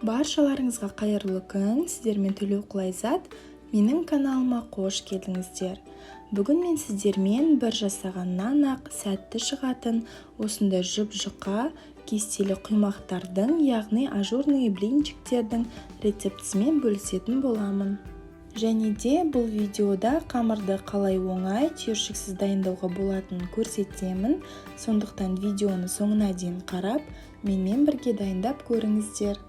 Баршаларыңызға қайырлы күн! Сіздермен Төлеуқұл Айзат. Менің каналыма қош келдіңіздер. Бүгін мен сіздермен бір жасағаннан-ақ сәтті шығатын осындай жұп-жұқа кестелі құймақтардың, яғни ажурный блинчиктердің рецептісімен бөлісетін боламын. Және де бұл видеода қамырды қалай оңай, түйіршіксіз дайындауға болатынын көрсетемін. Сондықтан видеоны соңына дейін қарап, менімен бірге дайындап көріңіздер.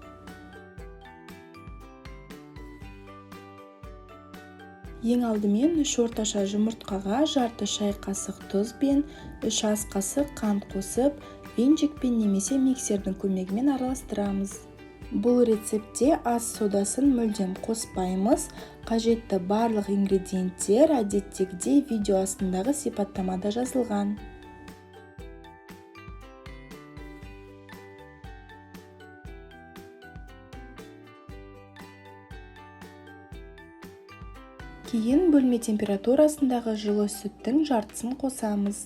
Ең алдымен 3 орташа жұмыртқаға жарты шай қасық тұз бен 3 ас қасық қант қосып, венчикпен немесе миксердің көмегімен араластырамыз. Бұл рецептте ас содасын мүлдем қоспаймыз. Қажетті барлық ингредиенттер әдеттегідей видео астындағы сипаттамада жазылған. Кейін бөлме температурасындағы жылы сүттің жартысын қосамыз.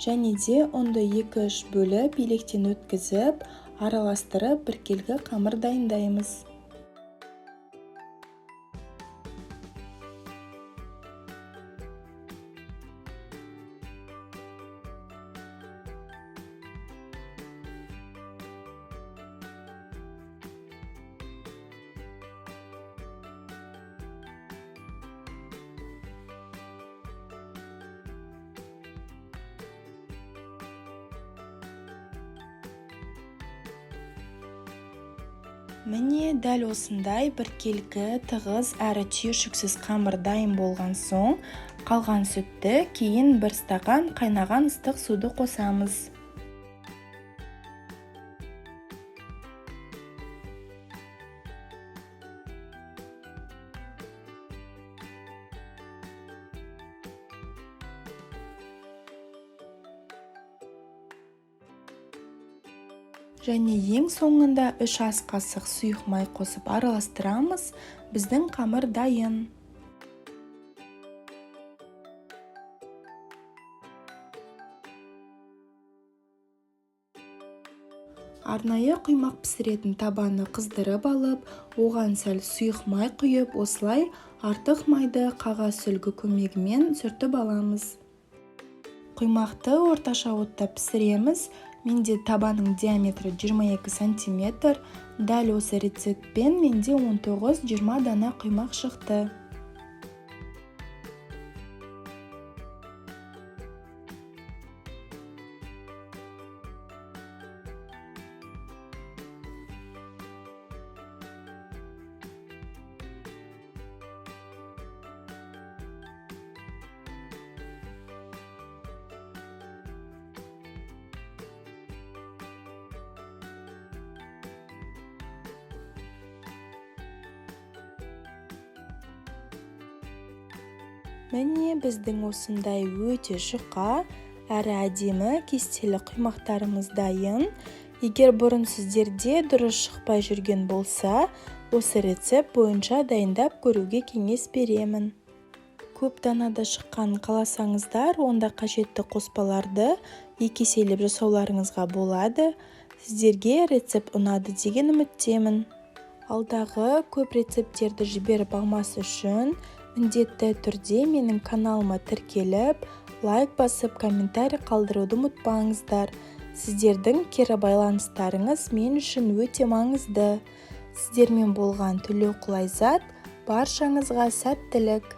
Және де ұнды 2-3 бөліп, електен өткізіп, араластырып, біркелкі қамыр дайындаймыз. Міне дәл осындай біркелкі, тығыз әрі түйіршіксіз қамыр дайын болған соң, қалған сүтті кейін бір стақан қайнаған ыстық суды қосамыз. Және ең соңында 3 ас қасық сұйық май қосып араластырамыз. Біздің қамыр дайын. Арнайы құймақ пісіретін табаны қыздырып алып, оған сәл сұйық май құйып, осылай артық майды қағаз сүлгі көмегімен сүртіп аламыз. Құймақты орташа отта пісіреміз. Менде табаның диаметрі 22 сантиметр. Дәл осы рецептпен менде 19-20 дана құймақ шықты. Міне біздің осындай өте жұқа, әрі әдемі кестелі құймақтарымыз дайын. Егер бұрын сіздерде дұрыс шықпай жүрген болса, осы рецепт бойынша дайындап көруге кеңес беремін. Көп данада шыққанын қаласаңыздар, онда қажетті қоспаларды екі еселеп жасауларыңызға болады. Сіздерге рецепт ұнады деген үміттемін. Алдағы көп рецепттерді жіберіп алмас үшін міндетті түрде менің каналыма тіркеліп, лайк басып, комментарий қалдыруды ұмытпаңыздар. Сіздердің кері байланыстарыңыз мен үшін өте маңызды. Сіздермен болған Төлеуқұл Айзат, баршаңызға сәттілік.